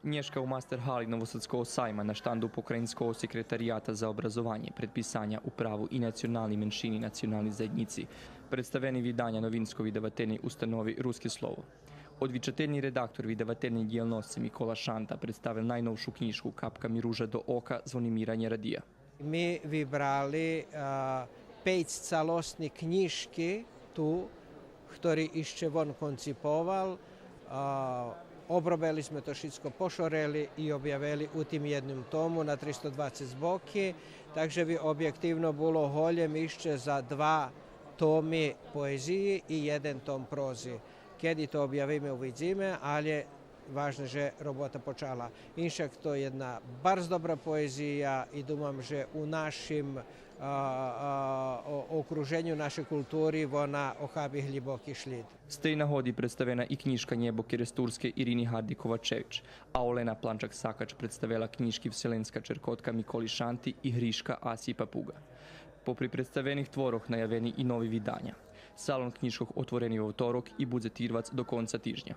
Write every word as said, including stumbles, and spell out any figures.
Нєшка у Мастер-гали Новосадского сайма на штанду Покраїнского секретарията за образованє, предписаня, управу и национални меншини, национални заєднїци представени виданя Новинско-видавательней установи Руске слово. Одвичательни редактор видавательней дїялносци Микола Шанта представел найновшу кнїжку Капка ми ружа до ока Звонимира Нєрадия. Ми вибрали, а, пейц цалосни кнїжки ту, хтори ище вон конциповал. А, обробели зме то шицко, пошорели и обявели у тим єдним тому на тристо двацец боки. Так же би обєктивно було голєм ище за два томи поезиї и єден том прози. Кеди то обявиме, увидзиме, алє важне же робота почала. Иншак то єдна барз добра поезия и думам же у нашим, а, а, о-, окруженю, нашей култури вона охаби глїбоки шлїд. З тей нагоди представена и кнїжка Нєбо керестурске Ирини Гарди Ковачевич, а Олена Планчак-Сакач представела кнїжки Вселенска черкотка Миколи Шанти и Гришка Аси Папуґа. Попри представених творох наявени и нови виданя. Салон кнїжкох отворени вовторок и будзе тирвац до конца тижня.